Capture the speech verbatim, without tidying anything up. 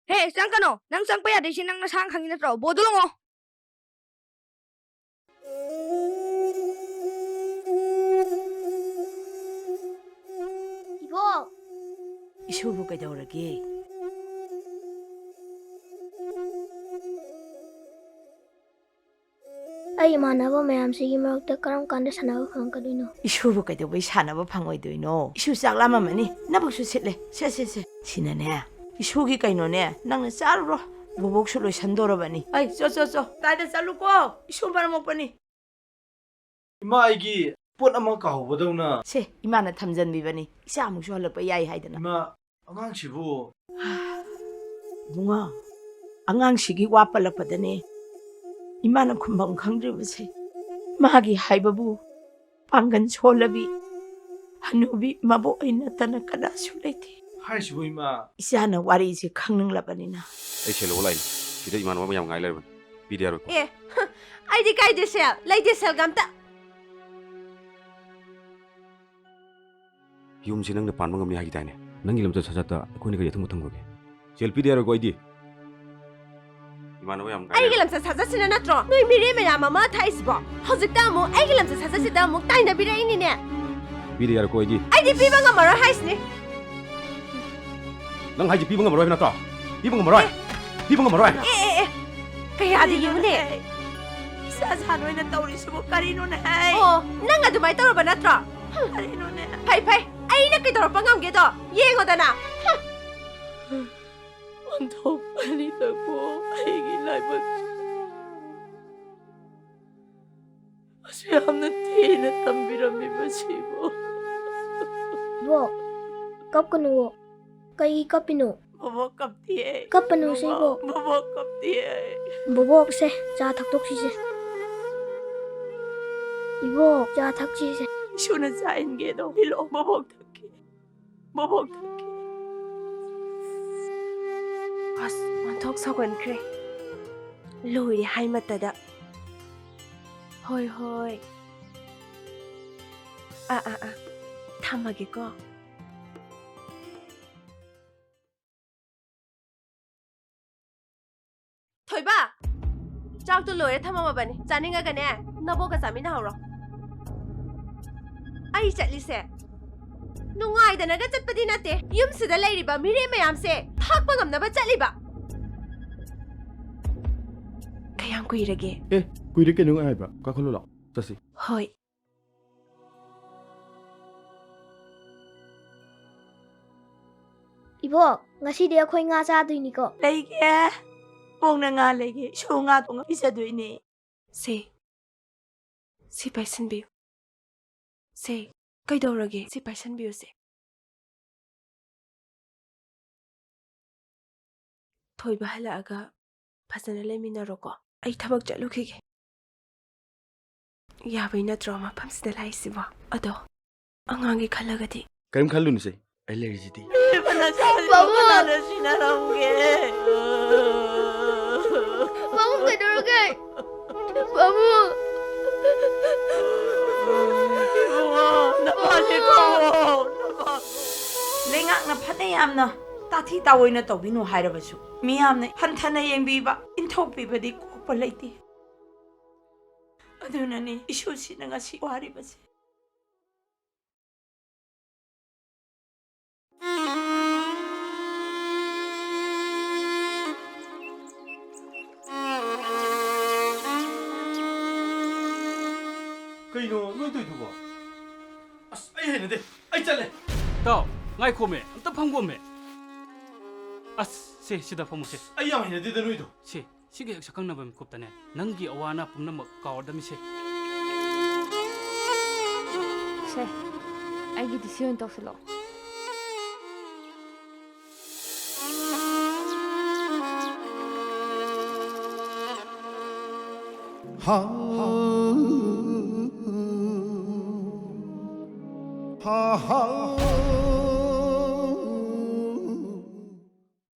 ꯍꯦ, ꯆꯪꯀꯅꯣ! ꯅꯪ ꯆꯪꯕ ꯌꯥꯗꯦ, ꯁꯤ ꯅꯪ ꯅꯁꯥꯅ ꯈꯪꯉꯤ ꯅꯠꯇ꯭ꯔꯣ? ꯕꯣꯗꯨ ꯂꯣꯡꯉꯣ! ꯏꯕꯣꯛ! ꯏꯁꯨꯕꯨ ꯀꯩꯗꯧꯔꯒꯦ? ꯑꯩ ꯏꯃꯥꯟꯅꯕ ꯃꯌꯥꯝꯁꯤꯒꯤ ꯃꯔꯛꯇ ꯀꯔꯝ ꯀꯥꯟꯗ ꯁꯥꯟꯅꯕ ꯐꯪꯉꯛꯀꯗꯣꯏꯅꯣ? ꯏꯁꯨꯕꯨ ꯀꯩꯗꯧꯕꯩ ꯁꯥꯟꯅꯕ ꯐꯪꯉꯣꯏꯗꯣꯏꯅꯣ? ꯏꯁꯨ ꯆꯥꯛ ꯂꯥꯝꯃꯝꯃꯅꯤ꯫ ꯅꯕꯨꯛꯁꯨ ꯁꯤꯠꯂꯦ꯫ ꯁꯦ, ꯁꯦ, ꯁꯦ꯫ ꯁꯤꯅꯅꯦ, ꯏꯁꯨꯒꯤ ꯀꯩꯅꯣꯅꯦ, ꯅꯪꯅ ꯆꯥꯔꯨꯔꯣ꯫ ꯕꯣꯕꯣꯛꯁꯨ ꯂꯣꯏꯁꯟꯗꯣꯔꯕꯅꯤ꯫ ꯑꯩ, ꯆꯣ, ꯆꯣ, ꯆꯣ꯫ ꯇꯥꯏꯗ ꯆꯠꯂꯨꯀꯣ꯫ ꯏꯁꯨ ꯃꯔꯝ ꯃꯣꯛꯄꯅꯤ꯫ ꯏꯃꯥ, ꯑꯩꯒꯤ ꯄꯣꯠ ꯑꯃ ꯀꯥꯎꯍꯧꯕꯗꯧꯅ꯫ ꯁꯦ, ꯏꯃꯥꯅ ꯊꯝꯖꯟꯕꯤꯕꯅꯤ꯫ ꯏꯆꯥ ꯑꯃꯨꯛꯁꯨ ꯍꯜꯂꯛꯄ ꯌꯥꯏ ꯍꯥꯏꯗꯅ꯫ ꯏꯃꯥ, ꯑꯉꯥꯡꯁꯤꯕꯨ? ꯏꯕꯨꯡꯉꯣ, ꯑꯉꯥꯡꯁꯤꯒꯤ ꯋꯥ ꯄꯜꯂꯛꯄꯗꯅꯦ ꯏꯃꯥꯅ ꯈꯨꯝꯐꯝ ꯈꯪꯗ꯭ꯔꯤꯕꯁꯦ꯫ ꯃꯥꯒꯤ ꯍꯥꯏꯕꯕꯨ ꯄꯥꯡꯒꯜ ꯁꯣꯜꯂꯕꯤ ꯍꯅꯨꯕꯤ ꯃꯕꯣꯛ ꯑꯩ ꯅꯠꯇꯅ ꯀꯅꯥꯁꯨ ꯂꯩꯇꯦ꯫ ꯍꯥꯏꯔꯤꯁꯤꯕꯨ ꯏꯃꯥ? ꯏꯆꯥꯅ ꯋꯥꯔꯤꯁꯦ ꯈꯪꯅꯤꯡꯂꯕꯅꯤꯅ꯫ ꯑꯩ ꯁꯦꯜ ꯂꯧꯕ ꯂꯥꯛꯏꯅꯦ꯫ ꯁꯤꯗ ꯏꯃꯥꯟꯅꯕ ꯃꯌꯥꯝ ꯉꯥꯏ ꯂꯩꯔꯕꯅꯤ꯫ ꯄꯤꯗ ꯌꯥꯔꯣꯏꯀꯣ꯫ ꯑꯦ, ꯍ, ꯑꯩꯗꯤ ꯀꯥꯏꯗꯦ ꯁꯦꯜ꯫ ꯂꯩꯇꯦ ꯁꯦꯜꯒ ꯑꯝꯇ꯫ ꯌꯨꯝꯁꯦ ꯅꯪꯅ ꯄꯥꯟꯕ ꯉꯝꯅꯤ ꯍꯥꯏꯈꯤꯗꯥꯏꯅꯦ? ꯅꯪꯒꯤ ꯂꯝꯆꯠ ꯁꯥꯖꯠꯇ ꯑꯩꯈꯣꯏꯅ ꯀꯔꯤ ꯑꯊꯤꯡꯕ ꯊꯝꯈ꯭ꯔꯒꯦ? ꯁꯦꯜ ꯄꯤꯗ ꯌꯥꯔꯣꯏꯀꯣ ꯑꯩꯗꯤ꯫ ꯏꯃꯥꯟꯅꯕ ꯌꯥꯝ ꯉꯥꯏ ꯑꯩꯒꯤ ꯂꯩꯔꯕꯅꯤ꯫ ꯂꯝꯆꯠ ꯁꯥꯖꯠꯁꯤꯅ ꯅꯠꯇ꯭ꯔꯣ ꯅꯣꯏ ꯃꯤꯔꯦꯝ ꯃꯌꯥꯝ ꯑꯃ ꯊꯥꯛꯏꯁꯤꯕꯣ? ꯍꯧꯖꯤꯛꯇ ꯑꯃꯨꯛ ꯑꯩꯒꯤ ꯂꯝꯆꯠ ꯁꯥꯖꯠꯁꯤꯗ ꯑꯃꯨꯛ ꯇꯥꯏꯅꯕꯤꯔꯛꯏꯅꯤꯅꯦ꯫ ꯄꯤꯗ ꯌꯥꯔꯣꯏꯀꯣ ꯑꯩꯗꯤ꯫ ꯑꯩꯗꯤ ꯄꯤꯕ ꯉꯝꯃꯔꯣꯏ ꯍꯥꯏꯁꯤꯅꯤ꯫ ꯅꯪ ꯍꯥꯏꯁꯦ ꯄꯤꯕ ꯉꯝꯃꯔꯣꯏ ꯍꯥꯏꯕ ꯅꯠꯇ꯭ꯔꯣ? ꯄꯤꯕ ꯉꯝꯃꯔꯣꯏ? ꯑꯦ꯫ ꯄꯤꯕ ꯉꯝꯃꯔꯣꯏ? ꯑꯦ, ꯑꯦ, ꯑꯦ꯫ ꯀꯌꯥꯗꯤ ꯌꯦꯡꯉꯨꯅꯦ꯫ ꯀꯔꯤꯅꯣꯅꯦ? ꯏꯆꯥ ꯁꯥ ꯅꯣꯏꯅ ꯇꯧꯔꯤꯁꯤꯕꯨ ꯀꯔꯤꯅꯣꯅꯦ? ꯑꯣ, ꯅꯪ ꯑꯗꯨꯃꯥꯏꯅ ꯇꯧꯔꯕ ꯅꯠꯇ꯭ꯔꯣ? ꯍꯨꯝ꯫ ꯀꯔꯤꯅꯣꯅꯦ? ꯐꯩ, ꯐꯩ꯫ ꯑꯩꯅ ꯀꯩꯗꯧꯔꯛꯄ ꯉꯝꯒꯦꯗꯣ ꯌꯦꯡꯉꯣꯗꯅ꯫ ꯍꯨꯝ꯫ ꯑꯣꯟꯊꯣꯛꯄꯅꯤꯗꯀꯣ ꯑꯩꯒꯤ ꯂꯥꯏꯕꯛꯁꯦ꯫ ꯑꯁꯨꯛ ꯌꯥꯝꯅ ꯊꯤꯅ ꯇꯝꯕꯤꯔꯝꯃꯤꯕꯁꯤꯕꯨ꯫ ꯕꯣꯛ, ꯀꯞꯀꯅꯨꯋꯣ꯫ ꯀꯩꯒꯤ ꯀꯞꯄꯤꯅꯣ? ꯕꯣꯕꯣꯛ ꯀꯞꯇꯤꯌꯦ꯫ ꯀꯞꯄꯅꯨꯁꯦ, ꯕꯣꯕꯣꯛ, ꯏꯕꯣꯛ꯫ ꯕꯣꯕꯣꯛ ꯀꯞꯇꯤꯌꯦ꯫ ꯕꯣꯕꯣꯛꯁꯦ, ꯆꯥ ꯊꯛꯇꯣꯛꯁꯤꯁꯦ꯫ ꯏꯕꯣꯛ, ꯆꯥ ꯊꯛꯁꯤꯁꯦ꯫ ꯏꯁꯨꯅ ꯆꯥ ꯏꯟꯒꯦꯗꯣ ꯏꯜꯂꯣ, ꯕꯣꯕꯣꯛ ꯊꯛꯀꯦ꯫ ꯕꯣꯕꯣꯛ ꯊꯛꯀꯦ꯫ ꯑꯁ, ꯑꯣꯟꯊꯣꯛ ꯁꯥꯎꯒꯟꯈ꯭ꯔꯦ꯫ ꯂꯣꯏꯔꯦ ꯍꯥꯏꯃꯇꯗ꯫ ꯍꯣꯏ, ꯍꯣꯏ꯫ ꯑꯥ, ꯑꯥ, ꯑꯥ꯫ ꯊꯝꯃꯒꯦꯀꯣ꯫ ꯊꯣꯏꯕ, ꯆꯥꯛꯇꯣ ꯂꯣꯏꯔ ꯊꯝꯃꯝꯃꯕꯅꯤ, ꯆꯥꯅꯤꯡꯉꯒꯅꯦ ꯅꯕꯣꯛꯀ ꯆꯥꯃꯤꯟꯅꯍꯧꯔꯣ꯫ ꯑꯩ ꯆꯠꯂꯤꯁꯦ ꯅꯨꯡꯉꯥꯏꯗꯅꯒ ꯆꯠꯄꯗꯤ ꯅꯠꯇꯦ, ꯌꯨꯝꯁꯤꯗ ꯂꯩꯔꯤꯕ ꯃꯤꯔꯦꯝ ꯃꯌꯥꯝꯁꯦ ꯊꯥꯛꯄ ꯉꯝꯅꯕ ꯆꯠꯂꯤꯕ꯫ ꯀꯌꯥꯝ ꯀꯨꯏꯔꯒꯦ? ꯑꯦ, ꯀꯨꯏꯔꯦ ꯀꯩꯅꯣ ꯉꯥꯏꯕ꯫ ꯀꯥꯈꯠꯂꯣ ꯂꯥꯛꯑꯣ, ꯆꯠꯁꯤ꯫ ꯍꯣꯏ꯫ ꯏꯕꯣꯛ, ꯉꯁꯤꯗꯤ ꯑꯩꯈꯣꯏ ꯉꯥ ꯆꯥꯗꯣꯏꯅꯤꯀꯣ꯫ ꯂꯩꯒꯦ꯫ ꯄꯣꯡꯅ ꯉꯥ ꯂꯩꯒꯦ꯫ ꯏꯁꯧ ꯉꯥ ꯊꯣꯡꯉ ꯄꯤꯖꯗꯣꯏꯅꯦ꯫ ꯁꯦ, ꯁꯤ ꯄꯥꯏꯁꯟꯕꯤꯌꯨ꯫ ꯁꯦ, ꯀꯩꯗꯧꯔꯒꯦ? ꯁꯤ ꯄꯥꯏꯁꯟꯕꯤꯌꯨ ꯁꯦ꯫ ꯊꯣꯏꯕ ꯍꯜꯂꯛꯑꯒ ꯐꯖꯅ ꯂꯩꯃꯤꯟꯅꯔꯣꯀꯣ꯫ ꯑꯩ ꯊꯕꯛ ꯆꯠꯂꯨꯈꯤꯒꯦ꯫ ꯌꯥꯕꯩ ꯅꯠꯇ꯭ꯔꯣ ꯃꯐꯝꯁꯤꯗ ꯂꯥꯛꯏꯁꯤꯕꯣ? ꯑꯗꯣ ꯑꯉꯥꯡꯒꯤ ꯈꯜꯂꯒꯗꯤ? ꯀꯔꯤꯝ ꯈꯜꯂꯨꯅꯨꯁꯦ, ꯑꯩ ꯂꯩꯔꯤꯁꯤꯗꯤ꯫ ꯄꯥꯕꯨꯡ! ꯀꯅꯥꯅ ꯁꯤꯟꯅꯔꯝꯒꯦ? ꯄꯥꯕꯨꯡ ꯀꯩꯗꯧꯔꯒꯦ? ꯄꯥꯕꯨꯡ! ꯏꯕꯨꯡꯉꯣ, ꯅꯄꯥꯁꯦ ꯄꯥꯕꯨꯡ! ꯀꯧꯋꯣ, ꯅꯄꯥ꯫ ꯂꯩꯉꯥꯛꯅ ꯐꯅ ꯌꯥꯝꯅ ꯇꯥꯊꯤ ꯇꯥꯑꯣꯏꯅ ꯇꯧꯕꯤꯅꯨ ꯍꯥꯏꯔꯕꯁꯨ, ꯃꯤꯌꯥꯝꯅ ꯍꯟꯊꯅ ꯌꯦꯡꯕꯤꯕ, ꯏꯟꯊꯣꯛꯄꯤꯕꯗꯤ ꯀꯣꯛꯄ ꯂꯩꯇꯦ꯫ ꯑꯗꯨꯅꯅꯤ ꯏꯁꯨꯁꯤꯅ ꯉꯁꯤ ꯋꯥꯔꯤꯕꯁꯦ꯫ ꯀꯩꯅꯣ ꯅꯣꯏ ꯇꯧꯏꯗꯨꯕꯣ? ꯑꯁ, ꯑꯩ ꯍꯩꯅꯗꯦ꯫ ꯑꯩ ꯆꯠꯂꯦ꯫ ꯇꯥꯎ, ꯉꯥꯏꯈꯣꯃꯦ, ꯑꯝꯇ ꯐꯝꯈꯣꯃꯦ꯫ ꯑꯁ, ꯁꯦ, ꯁꯤꯗ ꯐꯝꯃꯨꯁꯦ꯫ ꯑꯩ ꯌꯥꯝ ꯍꯩꯅꯗꯦꯗ ꯅꯣꯏꯗꯣ꯫ ꯁꯦ, ꯁꯤꯒꯤ ꯍꯦꯛ ꯁꯛꯈꯪꯅꯕ ꯃꯤꯀꯨꯞꯇꯅꯦ ꯅꯪꯒꯤ ꯑꯋꯥ ꯑꯅꯥ ꯄꯨꯝꯅꯃꯛ ꯀꯥꯎꯔꯗꯝꯃꯤꯁꯦ꯫ ꯁꯦ, ꯑꯩꯒꯤꯗꯤ ꯁꯤ ꯑꯣꯏꯅ ꯇꯧꯁꯤꯜꯂꯣ꯫ ꯍꯥ꯫ ꯍꯥ, ꯍꯥ꯫